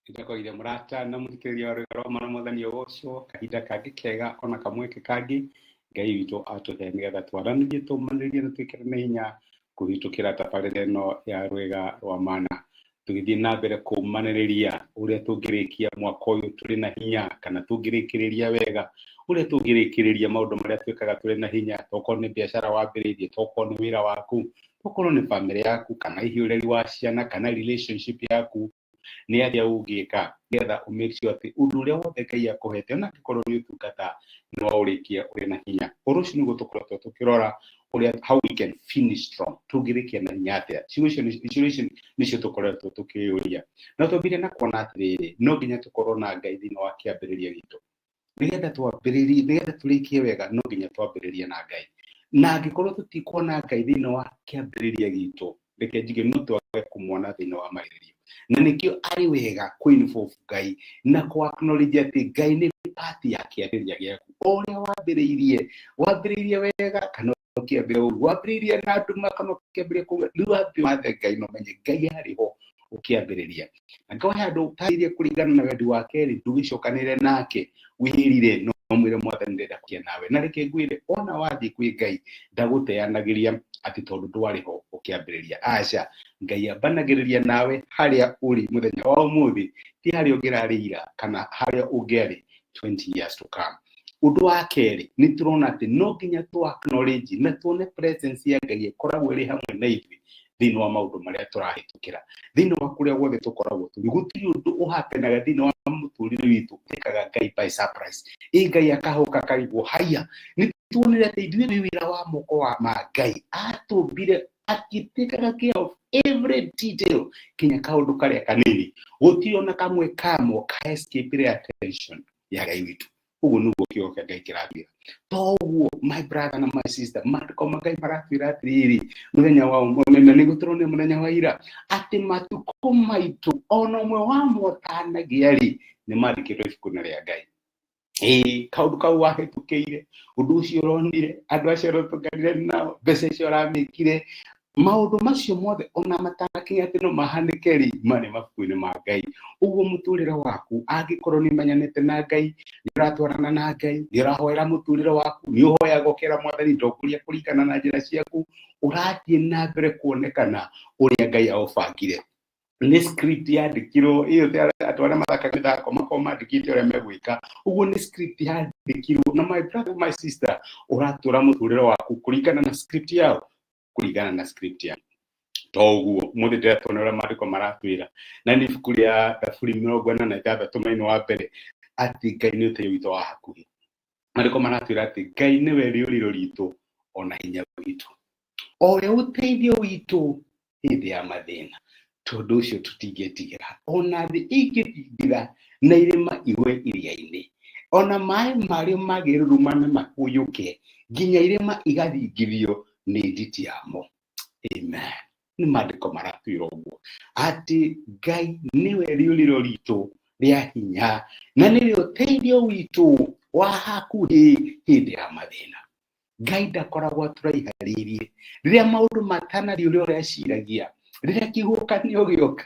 Nĩndakũgeithia mũrata na mũthikĩrĩria wa rwĩga rwa Mana Mwathani ũgocwo kahinda kangĩ kega ona kamweke kangĩ Ngai witũ atũhe nĩgetha twaranĩrie tũmanĩrĩrie na twĩkĩrane hinya kũhĩtũkĩra tabarĩra ĩno ya rwĩga rwa Mana. Tũgĩthiĩ na mbere kũmanĩrĩria ũrĩa tũngĩrĩkia mwaka ũyũ tũrĩ na hinya kana tũngĩrĩkĩrĩria wega, ũrĩa tũngĩrĩkĩrĩria maũndũ marĩa twĩkaga tũrĩ na hinya, tokorwo nĩ biacara wambĩrĩirie, tokorwo nĩ wĩra waku, tokorwo nĩ bamĩrĩ yaku, kana hihi ũreri wa ciana, kana relationship yaku, nĩ atĩa ũngĩka nĩgetha ũ make sure atĩ ũndũ ũrĩa wothe Ngai akũhete ona angĩkorwo nĩ ũtungata nĩ waũrĩkia ũrĩ na hinya. Ũhoro ũcio nĩguo tũkoretwo tũkĩrora ũrĩa how we can finish strong, tũngĩrĩkia na hinya atĩa. Ciugo icio ciũria icio nĩcio tũkoretwo tũkĩyũria. Na twambire na kuona atĩrĩrĩ, no nginya tũkorwo na Ngai thĩinĩ wa kĩambĩrĩria gitũ. Nĩgetha twambĩrĩrie, nĩgetha tũrĩkie wega no nginya twambĩrĩrie na Ngai. Na angĩkorwo tũtikuona Ngai thĩinĩ wa kĩambĩrĩria gitũ, reke njuge no twage kũmuona thĩinĩ wa marĩrĩrio. Na nĩkĩo arĩ wega kũ involve Ngai na kũ acknowledge atĩ Ngai nĩ part ya kĩambĩrĩria gĩaku. O ũrĩa wambĩrĩirie, wambĩrĩirie wega kana ũkĩambĩrĩria ũru, wambĩrĩirie na nduma kana ũkĩambĩrĩria kũu, rĩu wambe wathe Ngai na ũmenye Ngai arĩ ho ũkĩambĩrĩria. Angĩkorwo he handũ ũtarĩirie kũringana na wendi wake rĩ, ndũgĩcokanĩrĩre nake wĩrire no mwĩre Mwathani ndĩrenda kũgĩa nawe. Na reke ngwĩre ona wathiĩ kwĩ Ngai ndagũteanagĩria atĩ tondũ ndwarĩ ho ũkĩambĩrĩria. Aca, Ngai ambanagĩrĩria nawe harĩa ũrĩ mũthenya wa ũmũthĩ, ti harĩa ũngĩrarĩ ira kana harĩa ũngĩarĩ 20 years to come. Ũndũ wa kerĩ nĩ tũrona atĩ no nginya tũ acknowledge na tuone presence ya Ngai ĩkoragwo ĩrĩ hamwe na ithuĩ thĩinĩ wa maũndũ marĩa tũrahĩtũkĩra, thĩinĩ wa kũrĩa guothe tũkoragwo tũrĩ. Gũtirĩ ũndũ ũhapenaga thĩinĩ wa mũtũrĩre witũ ũtĩkaga Ngai by surprise. Ĩ Ngai akahũka akarigwo haiya, nĩ tuonire atĩ ithuĩ nĩ wĩra wa moko wa ma Ngai atũmbire akĩtĩkaga care of every detail kinya kaũndũ karĩa kanini, gũtirĩ ona kamwe kamo ka escape attention ya Ngai witũ. Ũguo nĩguo kiugo kĩa Ngai kĩratwĩra. Toguo my brother na my sister, maandĩko ma Ngai maratwĩra atĩrĩrĩ, mũthenya wa ũmũthĩ na nĩguo tũronire mũthenya wa ira, atĩ matukũ maitũ ona ũmwe wamo ũtanagĩa rĩ, nĩ mandĩkĩtwo ibuku-inĩ rĩa Ngai. Ĩĩ, kaũndũ kau wahĩtũkĩire, ũndũ ũcio ũronire, andũ acio ũratũnganire nao, mbeca icio ũramĩkire, maũndũ macio mothe ona matanakinya atĩ no mahanĩke rĩ, marĩ mabuku-inĩ ma Ngai. Ũguo mũtũrĩre waku angĩkorwo nĩ ũmenyanĩte na Ngai, nĩ ũratwarana na Ngai, nĩ ũrahoera mũtũrĩre waku, nĩ ũhoyaga ũkera Mwathani ndongoria kũringana na njĩra ciaku, ũrathiĩ na mbere kuonekana ũrĩa Ngai aũbangire. Nĩ script yandĩkirwo ĩyo ti andũ arĩa mathakaga mĩthako makoragwo mandĩkĩte ũrĩa megwĩka. Ũguo nĩ script yandĩkirwo na my brother, my sister, ũratũra mũtũrĩre waku kũringana na script yao, kũringana na script yao. To ũguo mũthĩ ndĩratuona ũrĩa maandĩko maratwĩra, na nĩ ibuku rĩa Thaburi 46 mwena wa mbere, atĩ Ngai nĩ ũteithio witũ wa hakuhĩ. Maandĩko maratwĩra atĩ Ngai nĩwe rĩũrĩro ritũ ona hinya witũ, o we ũteithio witũ hĩndĩ ya mathĩna. Tondũ ũcio tũtingĩtigĩra ona thĩ ingĩthingitha na irĩma igwe iria-inĩ, ona maĩ marĩo magĩruruma na makũyũke nginya irĩma igathingithio nĩ nditi yamo. Amen. Nĩ maandĩko maratwĩra ũguo atĩ Ngai nĩwe rĩũrĩro ritũ rĩa hinya na nĩwe ũteithio witũ wa hakuhĩ hĩndĩ ya mathĩna. Ngai ndakoragwo atũraiharĩirie rĩrĩa maũndũ matanathiĩ ũrĩa ũreciragia, rĩrĩa kĩhuhũkanio gĩoka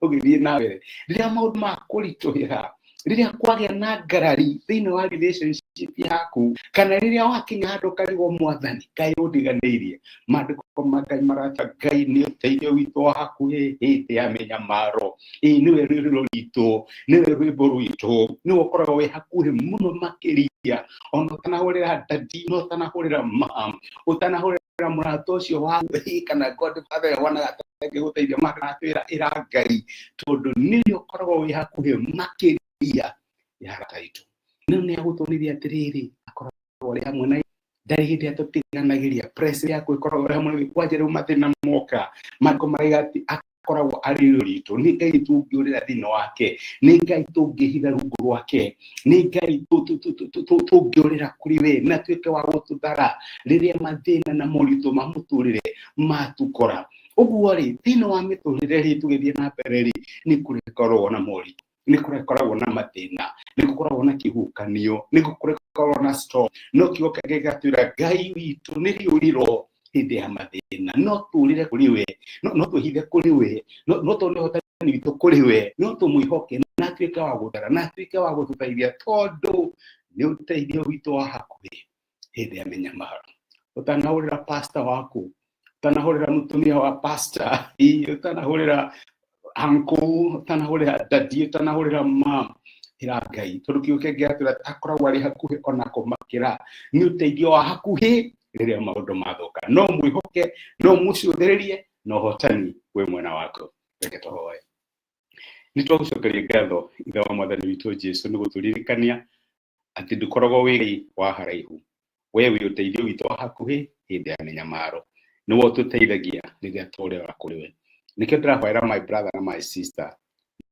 ũgĩthiĩ na mbere, rĩrĩa maũndũ makũritũhĩra, rĩrĩa kwagĩa na ngarari thĩinĩ wa relationship yaku, kana rĩrĩa wakinya handũ ũkarigwo Mwathani Ngai ũndiganĩirie. Maandĩko ma Ngai marata Ngai nĩ ũteithio witũ wa hakuhĩ hĩndĩ ya mĩnyamaro. Ĩĩ nĩwe rĩũrĩro ritũ, nĩwe rwĩmbo rwitũ, nĩwe ũkoragwo wĩ hakuhĩ mũno makĩria, ona ũtanahũrĩra daddy na ũtanahũrĩra mam, ũtanahũrĩra mũrata ũcio waku kana godfather wonaga atangĩgũteithia, maratwĩra ĩra Ngai, tondũ nĩwe ũkoragwo wĩ hakuhĩ makĩria ya arata aitũ. Rĩu nĩ agũtuonithia atĩrĩrĩ, akoragwo arĩ hamwe na ndarĩ hĩndĩ atũtiganagĩria, press yaku ĩkoragwo ĩrĩ hamwe na kwanja rĩu mathĩna moka, maandĩko maraiga atĩ akoragwo arĩ rĩo ritũ. Nĩ Ngai tũngĩũrĩra thĩinĩ wake, nĩ Ngai tũngĩhitha rungu rwake, nĩ Ngai tũngĩũrĩra kũrĩ we na tuĩke wa gũtũthara rĩrĩa mathĩna na moritũ ma mũtũrĩre matukora. Ũguo rĩ, thĩinĩ wa mĩtũrĩre rĩ, tũgĩthiĩ na mbere rĩ, nĩ kũrĩkoragwo na moritũ, nĩ kũrĩkoragwo na mathĩna, nĩ gũkoragwo na kĩhuhũkanio, nĩ kũrĩkoragwo na storm. No kiugo kĩa Ngai gĩgatwĩra Ngai witũ nĩ rĩũrĩro hĩndĩ ya mathĩna, no tũrĩre kũrĩ we, no twĩhithe kũrĩ we, no tondũ nĩhota Witũ kũrĩ we no tũmwĩhoke na atuĩke wa gũthara na atuĩke wa gũtũteithia, tondũ nĩ ũteithio witũ wa hakuhĩ hĩndĩ ya mĩnyamaro. Ũtanahũrĩra pastor waku, ũtanahũrĩra mũtumia wa pastor, ũtanahũrĩra uncle, ũtanahũrĩra daddy, ũtanahũrĩra mom, ĩra Ngai, tondũ kiugo kĩa Ngai atwĩra akoragwo arĩ hakuhĩ ona kũmakĩra. Nĩ ũteithio wa hakuhĩ rĩrĩa maũndũ mathũka. No mwĩhoke, no mũcũthĩrĩrie, na ũhotani wĩ mwena waku. Reke tũhoe. Nĩ twagũcokeria ngatho, Ithe wa Mwathani witũ Jesu, nĩ gũtũririkania atĩ ndũkoragwo wĩ Ngai wa haraihu, we wĩ ũteithio witũ wa hakuhĩ hĩndĩ ya mĩnyamaro. Nĩwe ũtũteithagia rĩrĩa tworĩra kũrĩ we. Nĩkĩo ndĩrahoera my brother na my sister.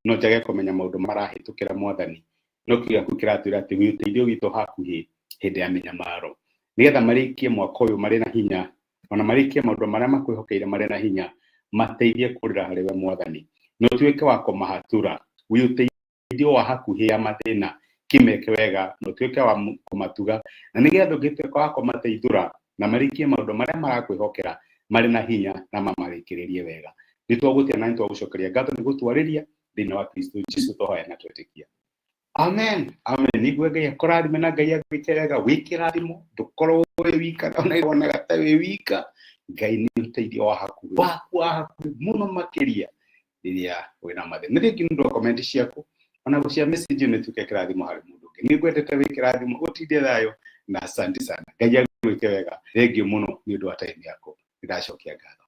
No njage kũmenya maũndũ marahĩtũkĩra, Mwathani, no kiugo gĩaku kĩratwĩra atĩ wĩ ũteithio witũ hakuhĩ hĩndĩ ya mĩnyamaro, nĩgetha marĩkie mwaka ũyũ marĩ na hinya, ona marĩkie maũndũ marĩa makwĩhokeire marĩ na hinya, mateithie kũrĩra harĩ we, Mwathani, na ũtuĩke wa kũmahatura. Wĩ ũteithio wa hakuhĩ ya mathĩna, kĩmeke wega na ũtuĩke wa kũmatuga, na nĩgetha ũngĩtuĩka wa kũmateithũra na marĩkie maũndũ marĩa marakwĩhokera marĩ na hinya na mamarĩkĩrĩrie wega. Nĩ twagũtĩa na nĩ twagũcokeria ngatho nĩ gũtwarĩria thĩinĩ wa Kristo Jesu twahoya na twetĩkia. Amen, amen. Nĩguo Ngai akũrathime na Ngai agwĩke wega. Wĩ kĩrathimo, ndũkorwo wĩ wika, ona wonaga ta wĩ wika. Ngai nĩ ũteithio wa hakuhĩ waku wa hakuhĩ mũno makĩria rĩrĩa wĩna mathĩna. Nĩ thengiũ nĩ ũndũ wa comment ciaku ona gũcia message, nĩ tuĩke kĩrathimo harĩ mũndũ ũngĩ. Nĩ ngwendete, wĩ kĩrathimo, ũtinde thayũ na asante sana. Ngai agwĩke wega. Thengiũ mũno nĩ ũndũ wa time yaku, nĩ ndacokia ngatho.